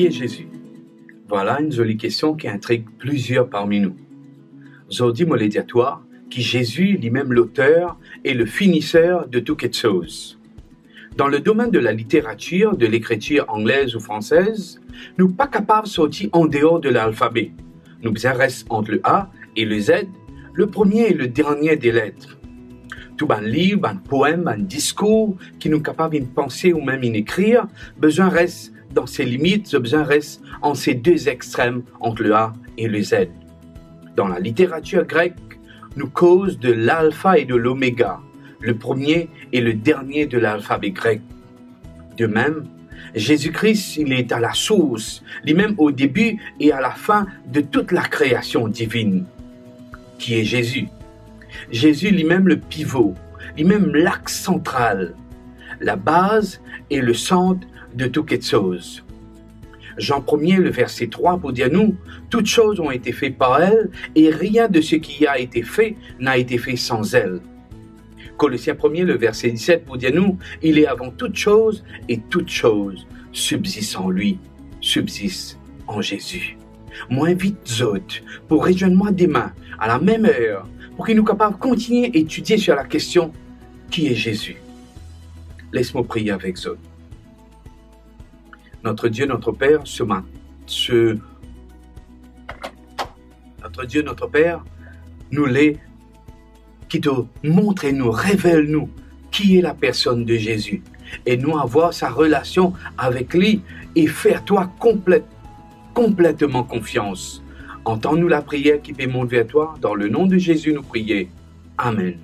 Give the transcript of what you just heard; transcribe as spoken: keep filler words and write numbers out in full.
Ki e Zezi? Vwala enn zoli kestion ki intrig plizier parmi nou. Zordi, mo le dir twa ki Zezi, limem loter e le finiser de tou kiksoz. Dan le domenn de la literatir, de lekritir anglez ou fransez, nou pa kapav sorti andeor de lalfabe. Nou bizin res ant le A e le Z, le premie e le dernie de let. Tou bann liv, bann poem, bann diskour ki nou kapav inn panse ou mem inn ekrir, bizin res dan se limit, zot bizin res ant se de extrem ant le A e le Z. Dan la literatir grek, nou koz de Lalfa e de Lomega, le premie e le dernie de lalfabe grek. De mem, Zezi Kris, li eta lasours, limem o debi e a lafin de tout lakreasion divinn. Ki e Zezi? Zezi, limem le pivo, limem lax santral, labaz e le sant de tou kiksoz. Zan premie, le verse trwa pou dir nou, toutes choses ont été faites par elle et rien de ce qui a été fait n'a été fait sans elle. Kolosien premie, le verse diset pou dir nou, il est avant toutes choses et toute chose subsiste en lui, subsiste en Jésus. Mo invit zot pou rezwenn mwa demin a la mem er pou ki nou kapav kontinie etidie sir la kestion, ki e Zezi? Les mo priye avek zot. Notre Dieu, notre Père, ce mat-, ce, notre Dieu, notre Père, nou le ki to montre nou, revel nou ki e la personn de Zezi, e nou avoir sa relasion avek li e fer twa konplet, konpletman konfians. Antann nou lapriyer ki pe mont ver twa, dan le nom de Jésus nou priye. Amen.